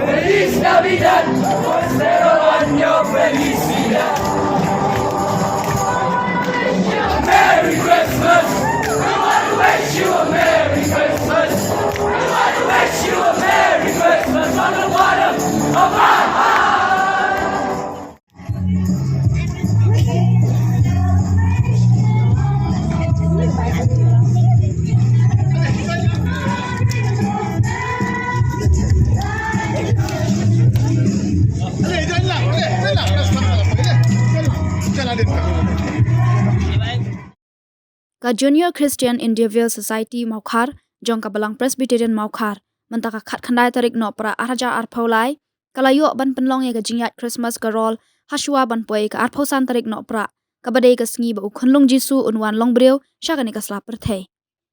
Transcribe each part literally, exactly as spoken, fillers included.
Feliz Navidad, prospero año, felicidad. Merry Christmas. We want to wish you a Merry Christmas. We want to wish you a Merry Christmas from the bottom of our heart. Ka Junior Christian Individual Society Mawkhar jong ka Balang Presbyterian Mawkhar, mynta ka khatkhyndai tarik Nohprah arhajar arphew lai, ka la ïoh ban pynlong ïa ka jingïaid Christmas Carol hashwa ban poi ka arphew san tarik Nohprah, kaba dei ka sngi ba u Khunlung Jisu un wan long briew sha kane ka sla pyrthei.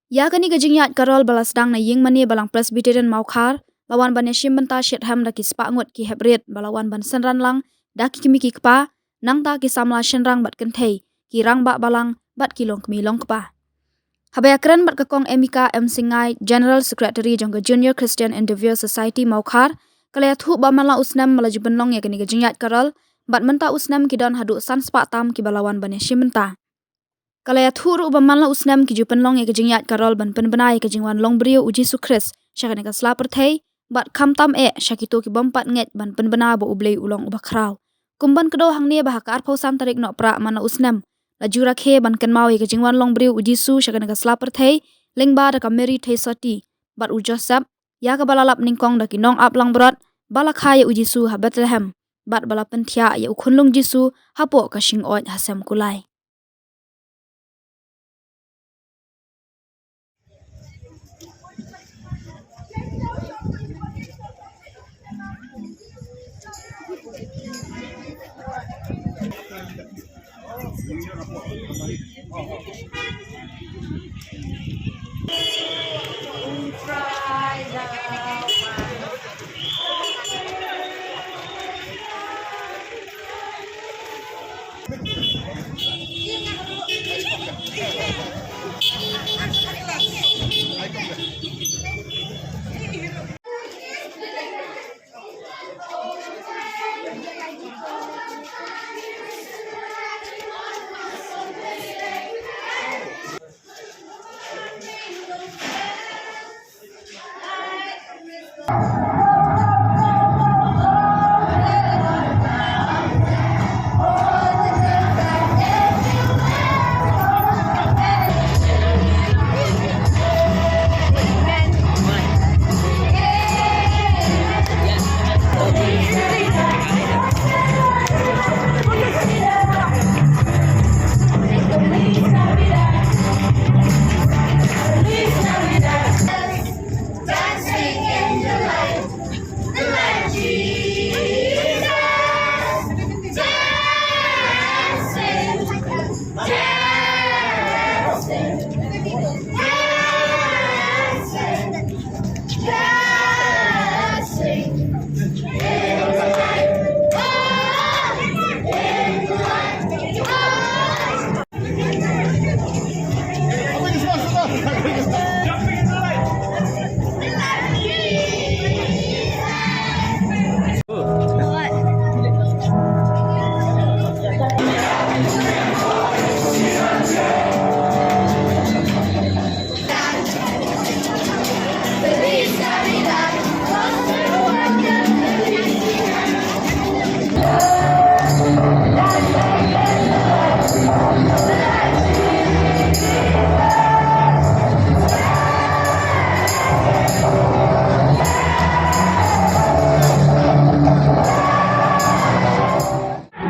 Ïa kane ka jingïaid Carol ba la sdang na ïing mane Balang Presbyterian Mawkhar, la wan ban ïashim bynta shitrhem da ki spah ngut ki heprit ba la wan ban synran lang da ki kmie ki kpa, nangta ki samla shynrang bad kynthei, ki rangbah balang bad ki longkmie longkpa. Haba ïakren bad ka Kong Emika M Syngai, General Secretary jong ka Junior Christian Individual Society Mawkhar, ka la ïathuh ba man la u snem ba la ju pynlong ïa kane ka jingïaid Carol, bad mynta u snem ki don haduh san spah tam kiba la wan ban ïashim bynta. Ka la ïathuh ruh ba man la u snem ki ju pynlong ïa ka jingïaid Carol ban pynbna ïa ka jingwan long briew u Jisu Khrist sha kane ka sla pyrthei, bad khamtam eh sha kito ki bym pat ngeit ban pynbna ba U Blei u long uba khraw. Kum ban kdew hangne ba ha ka arphew san tarik Nohprah man la u snem, la ju rakhe ban kynmaw ïa ka jingwan long briew u Jisu sha kane ka sla pyrthei, lyngba da ka Mary Theisotti bad u Joseph, ïa kaba la lap nyngkong da ki nong ap langbrot ba la kha ïa u Jisu ha Bethlehem, bad ba la pynthiah ïa u Khunlung Jisu hapoh ka shingoid ha Sem Kulai. Dancing in the light, the light Jesus. Dancing, dancing, dancing, dancing in the light. Oh, in the light. Oh.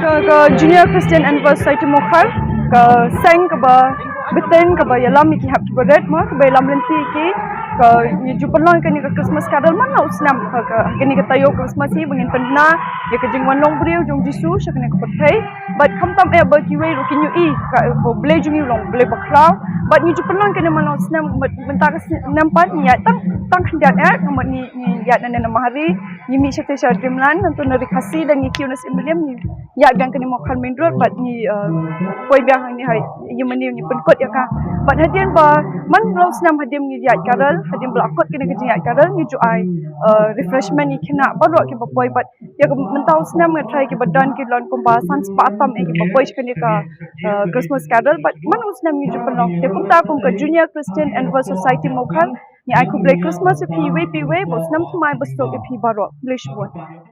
Ka, ka Junior Christian Anniversary Mawkhar, ka seng kaba bteng kaba ïalam ïa ki hep kiba rit, ma, kaba ïalam lynti ïa ki, ka, ngi ju pynlong ïa kane ka Christmas Carol man la u snem, ka, ka, kane ka taïew Christmas hi ba ngin pynbna ïa ka jingwan long briew jong Jisu sha kane ka pyrthei. Bad khamtam eh ba kiwei ruh kin ïohi ka, ba U Blei jong ngi u long U Blei ba khraw. Bad ngi ju pynlong ïa kane man la u snem, bad mynta ka snem pat ngi ïaid tang, tang khyndiat eh, bad ngi, ngi ïaid nangne na Mahari, ngi mih shatei sha Dreamland, nangta na Ri Khasi, da ngi kiew na Siem Mylliem, ngi ïaid biang kane Mawkhar Main Road, bad ngi, eh, poi biang hangne ha Ïew Maniew ngi pynkut ïa ka. Bad hadien ba man la u snem hadien ngi ïaid carol, hadien ba la kot kane ka jingïaid carol ngi ju ai uh, refreshment ïa ki khynnah baroh kiba poi bad ïa ka mynta u snem nga tharai kiba don ki don kumba san spah tam ïa kiba poi sha kane ka uh, Christmas carol bad man u snem ngi ju pynlong. Te kumta kum ka Junior Christian Endeavour Society Mawkhar ngi ai khublei Christmas ïa phi iwei pa iwei bad u snem thymmai ba suk ïa phi baroh. Khublei shibun.